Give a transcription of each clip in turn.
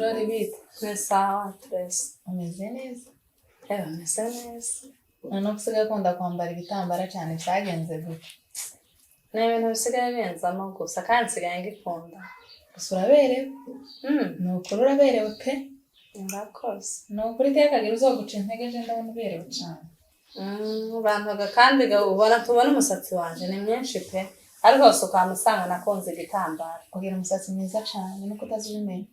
Jori, bite? Ni sawa, Tracy. Umeze neza? Ewe, meze neza. Noneho usigaye ukunda kwambara ibitambara cyane, byagenze gute? Ni ibintu bisigaye binzamo gusa, kandi nsigaye ngikunda. Gusa uraberewe. Ni ukuri uraberewe pe. Murakoze. Ni ukuri, iteka uzoguca intege, je ndabona uberewe cyane. Bantuga kandi ubona tubona umusatsi wanje ni mwinshi pe, ariko hose ukaba usanga nakunze igitambaro. Ugira umusatsi mwiza cyane, nuko utazi ubimenya.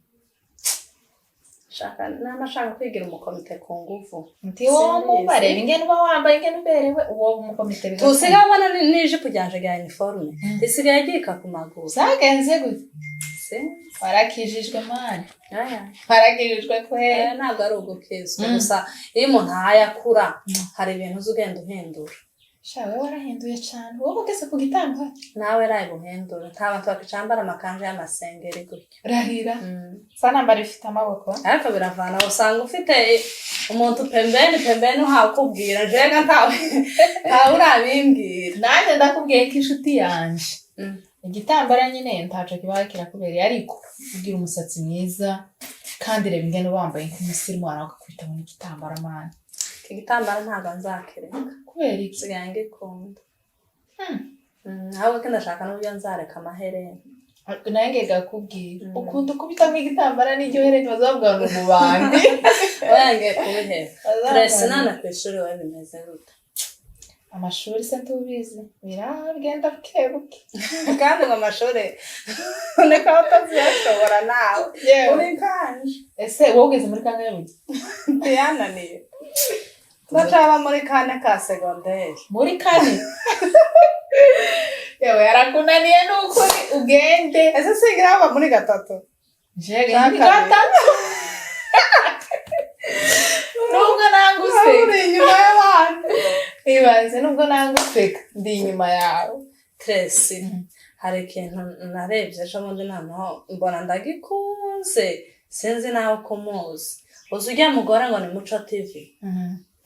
Shaka nama ashaka kwigira umukomite ku nguvu. Nti wowe mubareba ingene uba wambaye, ingene uberewe, uwo umukomite bigakunda. Tusigaye ubona n'ijipo ryanje rya uniforme risigaye ryika ku maguru. Byagenze gute? Sinzi. Warakijijwe, man. Aya. Warakijijwe kweri. Ntabwo ari ugukizwa gusa, iyo umuntu ahaye akura hari ibintu uza ugenda uhindura. Sha, wewe warahinduye cyane, wowe ugeze ku gitambaro. Nawe rayi buhindure, nta bantu bakicambara amakanje y'amasengeri gutyo. Rahira. Sanambara ifite amaboko. Ariko biravana, usanga ufite umuntu pembeni pembeni uhakubwira, jega ntawe urabimbwira. Nanjye ndakubwiye ko inshuti yanje, igitambara nyine ntaco kiba kirakubereye, ariko ugira umusatsi mwiza, kandi reba ingene uba wambaye nk'umusirimu, warawe ukakubita mu igitambara, man. Iki gitambaro ntabwo nzakireka. Kubera iki? Nsigaye ngikunda. Ahubwo ko ndashaka n'uburyo nzareka amaherena. Nawe ngiye gakubwira, ukunda ukubitamo igitambara n'iryo hereni, bazavuga ngo mu bandi. Oya, ngiye kubiheba. Tracy, none ku ishuri wowe bimeze gute? Amashuri se ntubizi, biragenda buke buke. Kandi ngo amashuri niko utaziyashobora nawe. Yewe. Uri kanje. Ese wowe ugeze muri kangahe burya? Ntiyananiye, ndacaba muri kane ka segonderi. Muri kane? Yewe, yarakunaniye, ni ukuri ugende. Ese singira haba muri gatatu? Jege. Cya Muri kabiri. gatatu, nubwo nanga useka. Uri inyuma y'abandi. Ibaze, nubwo nanga useka, ndi inyuma yawe. Tracy, hari ikintu narebye ejo bundi, noneho mbona ndagikunze, sinzi nawe ko umuzi. Uzi ujya mugore ngo ni Muco TV?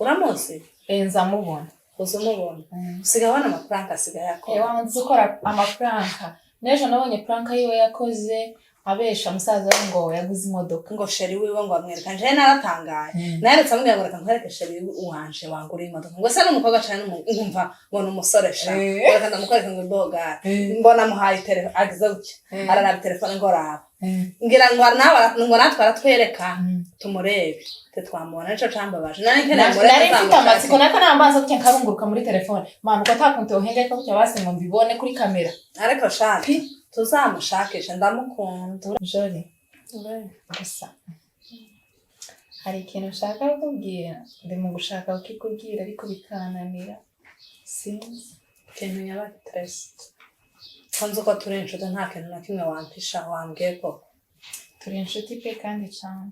Uramuzi? Nza mubona. Uzi umubona, usigaye ubona amaprank asigaye akora? Wanze ukora amaprank. N'ejo nabonye prank yiwe yakoze, abesha musaza we ngo yaguze imodoka. Ngo chéri wiwe, ngo amwereka. Njewe naratangaye. Naretse amubwira ngo reka nkwereke chéri wanje wanguriye imodoka, ngo se n'umukobwa cane, nkumva ngo ni umusore sha. Reka ndamukwereka, ngo imbogare. Mbona amuhaye telefone, agize gutya, araraba telefone, ngo raba. Ngira ngo nawe ngo natwe aratwereka tumurebe, twamubona. Nico cambabaje, nari nkeneye ngo Nari mfite amatsiko nako, nambaza gutya nkarunguruka muri telefone, man, uko atakuntu yohenga ko gutya basi ngo mbibone kuri kamera. Ariko shaka tuzamushakishe, ndamukunda. Jori, gusa hari ikintu nshaka kukubwira, ndi mu gushaka kukikubwira ariko bikananira, sinzi. Ikintu nyabaki, Tracy? Ko nzi uko turi inshuti, nta kintu na kimwe wampisha, wambwiye koko. Turi inshuti pe, kandi cane.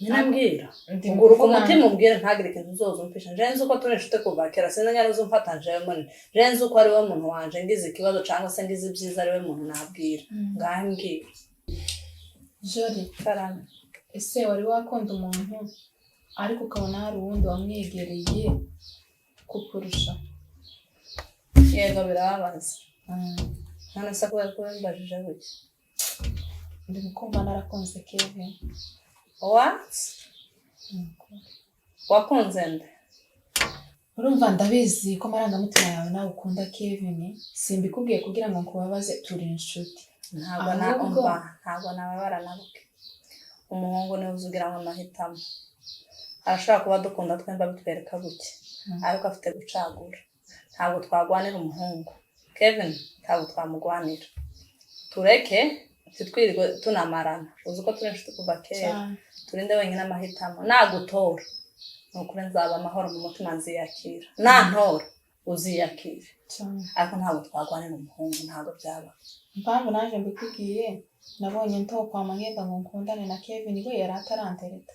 Nyine mbwira. Ndi mu Uguruka kuvuga- umutima umbwire, ntagire ikintu uzoza umpisha. Njewe nzi uko turi inshuti kuva kera, sinzi nyari uzumfata njewe munini. Njewe nzi uko ari we muntu wanje, ngize ikibazo cyangwa se ngize ibyiza, ari we muntu nabwira. Ngahe mbwira. Jori. Karame. Ese wari wakunda umuntu ariko ukabona hari uwundi wamwegereye kukurusha? Yego, birababaza. None se kubera ko wimbajije gutya? Ndi kumva narakunze Kevin. What? Wakunze nde? Urumva, ndabizi ko amarangamutima yawe nawe ukunda Kevin, simbikubwiye kugira ngo nkubabaze, turi inshuti. Ntabwo na Ahubwo- umva, ntabwo nababara na buke. Umuhungu niwe uzi ugira ngo amahitamo. Arashobora kuba dukunda twemba bitwereka gutya, ariko afite gucagura. Ntabwo twagwanira umuhungu Kevin, ntabwo twamugwanira. Tureke ntitwirirwe tunamarana. Uzi ko turi inshuti kuva kera. Cyane. Turinde wenyine amahitamo. Nagutora, ni ukuri nzaba amahoro mu mutima, nziyakira. Nantora, uziyakire. Cyane. Ariko ntabwo twagwanira umuhungu, ntabwo byaba. Impamvu naje mbikubwiye, nabonye ntokwama ngenda ngo nkundane na Kevin, we yari atarantereta,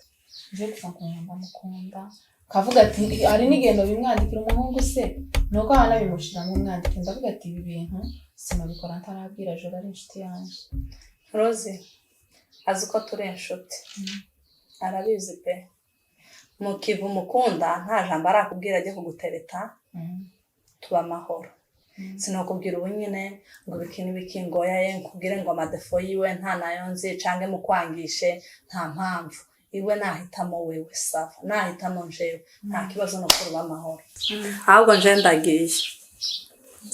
nje gusa nkumva ndamukunda, kavuga ati hari n'igendo bimwandikira umuhungu se, nuko abana bimushiramo umwandikira. Ndavuga ati ibi bintu sinabikora ntarabwira Joro, ari inshuti yanjye. Rose azi ko turi inshuti, arabizi pe. Mukiva umukunda, nta jambo arakubwira ajya kugutereta, tuba amahoro. Sinokubwira ubu nyine ngo ibiki n'ibiki, ngo yaye nkubwire ngo ama défauts yiwe nta nayo nzi, canke mukwangishe, nta mpamvu. Iwe nahitamo wewe, ça va, nahitamo njewe, nta kibazo, no kuruba amahoro. Ahubwo nje ndagiye,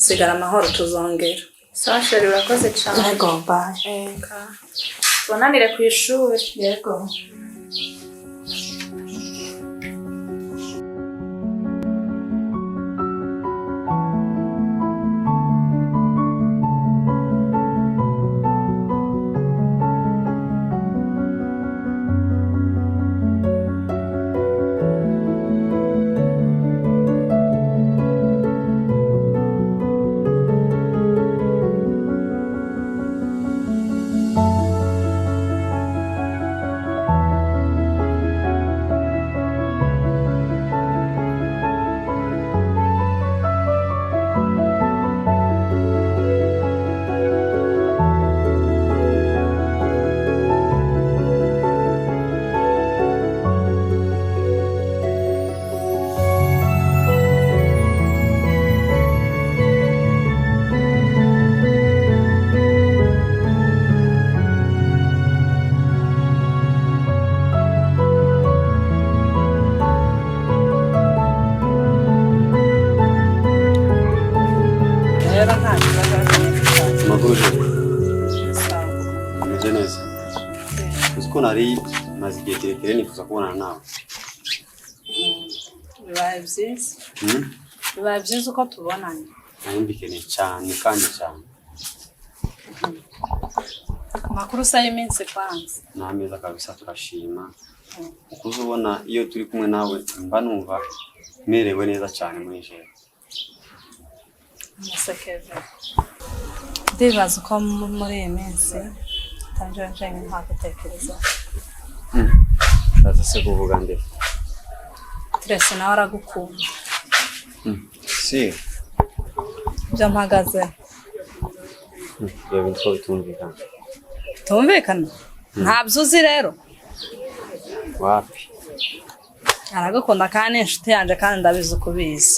sigara amahoro, tuzongera. Sawa chérie, urakoze cyane. Yego, bye. Eka tubonanire ku ishuri. Yego. Rero nta kibazo. Amakuru je? Sawa. Ameze neza. Uzi ko nari maze igihe kirekire nifuza kubonana nawe. Bibaye byiza. Hmm? Bibaye byiza uko tubonanye. Nari mbikeneye cyane kandi cyane. Amakuru usa y'iminsi kwanza? Ni ameza kabisa, turashima. Uko uza ubona iyo turi kumwe nawe mba numva merewe neza cyane muri jewe. Umusekeze, ndibaza uko muri iyi minsi utangira njenga nta gutekereza. Ushatse se kuvuga nde? Turese nawe aragukunda. Si. Ibyo mpagaze. Ibyo bintu ko bitumvikana. Tumvikana, ntabyo uzi rero? Wapi. Aragukunda kandi ni inshuti yanjye, kandi ndabizi uko ubizi.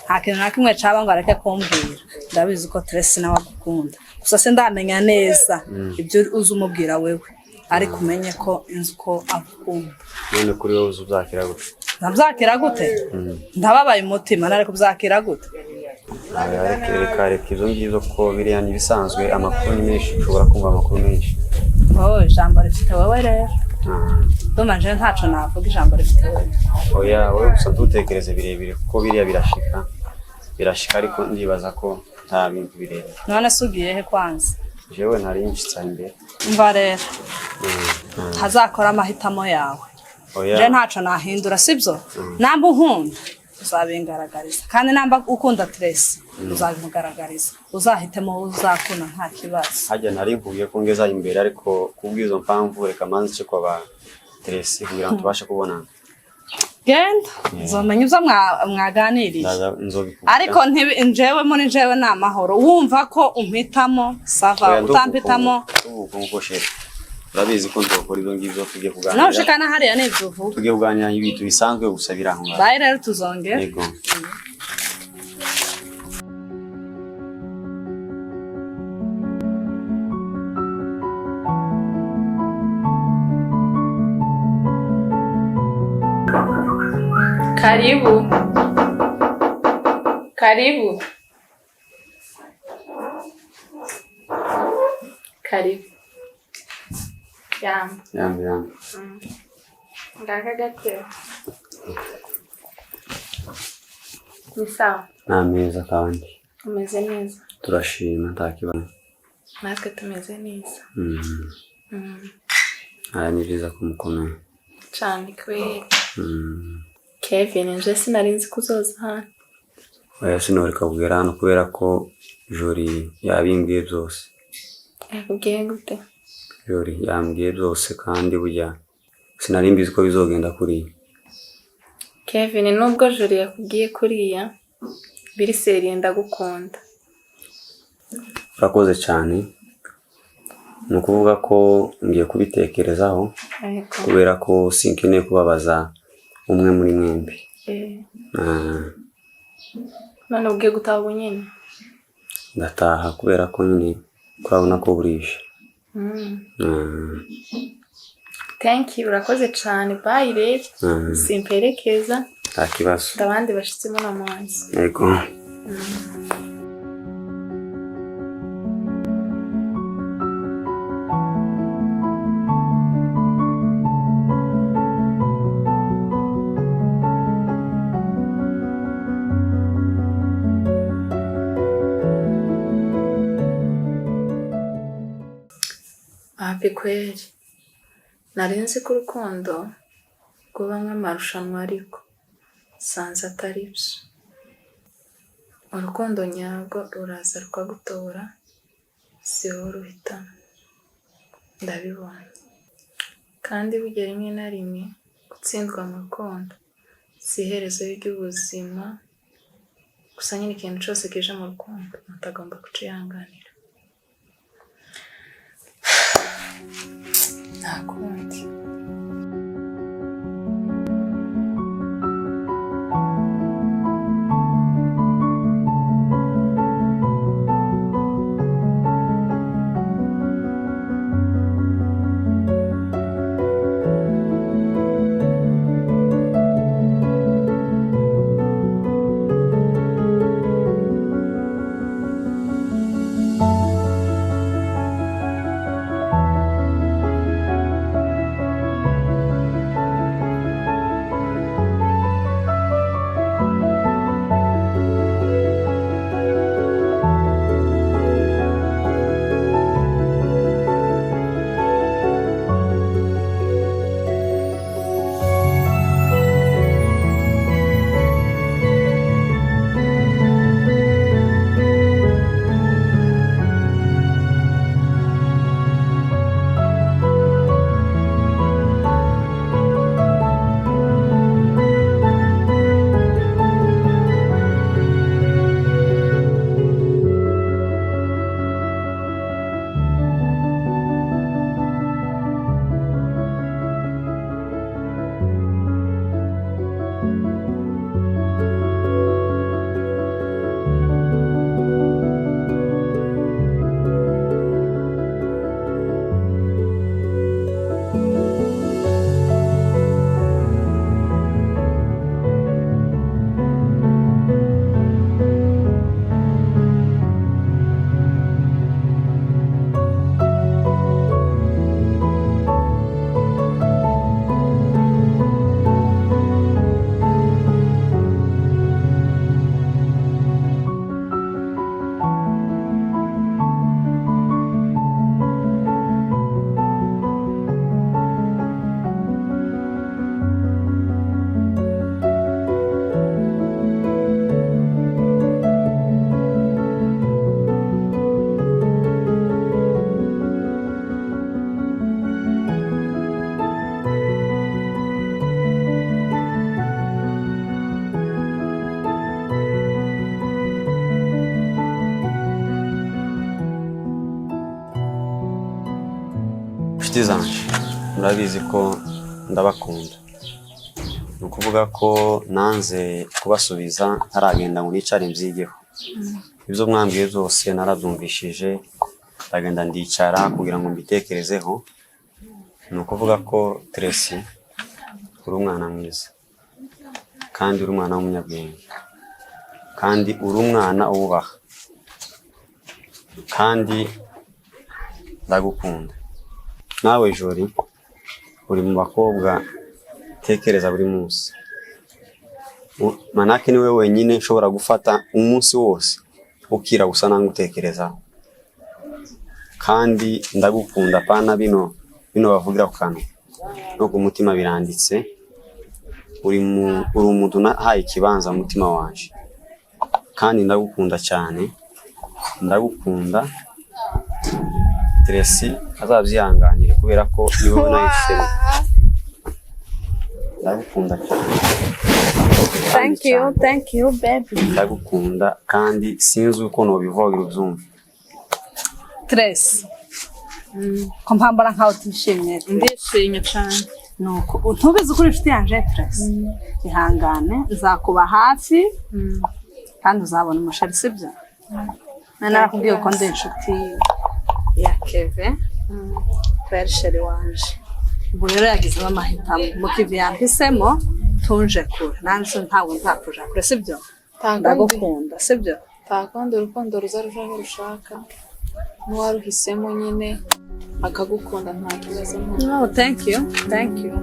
Nta kintu na kimwe caba ngo areke kumbwira. Ndabizi ko Tracy nawe agukunda, gusa sindamenya neza ibyo uzi umubwira wewe, ariko umenye ko inzi ko agukunda. None kuri wowe uzi ubyakira gute? Ndabyakira gute? Ndababaye umutima, nari kubyakira gute? Oya, reka reka reka, ibyo ngibyo ko biriya ni ibisanzwe. Amakuru ni menshi, ushobora kumva amakuru menshi. Wowe ijambo rifite wowe rero. Ah. Ndumva njewe ntaco navuga, ijambo rifite wowe. Oya, wowe gusa ntutekereze birebire kuko biriya birashika, birashika, ariko ndibaza ko nta bintu birebire. None se ugiye he kwanza? Jewe nari nshitse imbere. Umva rero, ntazakora amahitamo yawe. Oya. Je ntaco nahindura, sibyo? Namba unkunda uzabingaragariza, kandi namba ukunda Tracy uzabimugaragariza. Uzahitemo wowe uzakunda, nta kibazo. Hajya nari nkubwiye ko ngeza imbere, ariko kubw'izo mpamvu reka manze nce kwa ba Tracy kugira ngo tubashe kubonana. Genda, nzomenya ibyo mwaganiriye. Ndaza nzobikubwira. Ariko njewe muri njewe ni amahoro. Wumva ko umpitamo, ça va. Oya, utampitamo. Nduvuga nkuko chérie, urabizi ko nzokora ibyo ngibyo, tugiye kuganira. Nushikana hariya nibyo uvuga. Tugiye kuganira ibintu bisanzwe gusa biri aho ngaho. Bye rero, tuzongera. Yego. Karibu. Karibu. Karibu. Yamba. Yambi yambi. Ngaka gatebe. Ni sawa. Ni ameza kandi. Umeze neza. Turashima, nta kibazo. Natwe tumeze neza. Aya ni byiza ko mukomeye. Cyane kweli. Kevin, nje sinari nzi ko uzoza hano. Oya, sinoreka kugera hano kubera ko Jori yabimbwiye byose. Yakubwiye gute? Jori yambwiye byose, kandi burya sinari mbizi ko bizogenda kuriya. Kevin, nubwo Jori yakubwiye kuriya, biri sérieux, ndagukunda. Urakoze cyane. Ni ukuvuga ko ngiye kubitekerezaho Yego. kubera ko sinkeneye kubabaza umwe muri mwembi. Eh, Ah, none ugiye gutaha ubu nyine? Ndataha kubera ko nyine kurabona ko burije. Thank you, urakoze cyane. Bye rero. Simperekeza. Nta kibazo. Abandi bashitsi muno munsi. Yego. Wapi kweli, nari nzi ko urukundo rwubamwo amarushanwa, ariko nsanze atari byo. Urukundo nyarwo ruraza rukagutora, si wowe uruhitamo. Ndabibonye. Kandi burya rimwe na rimwe gutsindwa mu rukundo si iherezo ry'ubuzima, gusa nyine ikintu cyose kije mu rukundo umuntu agomba kucihanganira. Nta kundi. Inshuti zanje, murabizi ko ndabakunda. Ni ukuvuga ko nanze kubasubiza ntaragenda ngo nicare mbyigeho. Ibyo mwambwiye byose narabyumvishije, ndagenda ndicara kugira ngo mbitekerezeho. Ni ukuvuga ko Tracy, uri umwana mwiza, kandi uri umwana w'umunyabwenge, kandi uri umwana wubaha, kandi ndagukunda. Nawe Jori, uri mu bakobwa tekereza buri munsi. Manake niwe wenyine nshobora gufata umunsi wose ukira gusa nangutekerezaho, kandi ndagukunda. Pana bino bino bavugira ku kanwa, no ku mutima biranditse. Uri umuntu nahaye ikibanza mu mutima wanje, kandi ndagukunda cyane, ndagukunda. Tracy azabyihanganire kubera ko ni wowe nahisemo. Ndagukunda cyane. Thank you, thank you baby. Ndagukunda kandi sinzi uko nobivuga ngo ubyumve. Tracy, ko mpambara nkaho utishimye? Ndishimye cyane. Nuko ntubizi ko uri inshuti yanje Tracy. Ihangane, nzakuba hafi kandi uzabona umushari, sibyo? Nari narakubwiye ko ndi inshuti ya Keve, ko yari chéri wanje. Ubu rero yagizemo amahitamo, mukivi yampisemo, tunje kure. Nanje ntabwo nzakuja kure, sibyo? Ndagukunda, sibyo? Ntakundi, urukundo ruza ruja aho rushaka, n'uwaruhisemo nyine akagukunda, nta kibazo, nta No, thank you, thank you.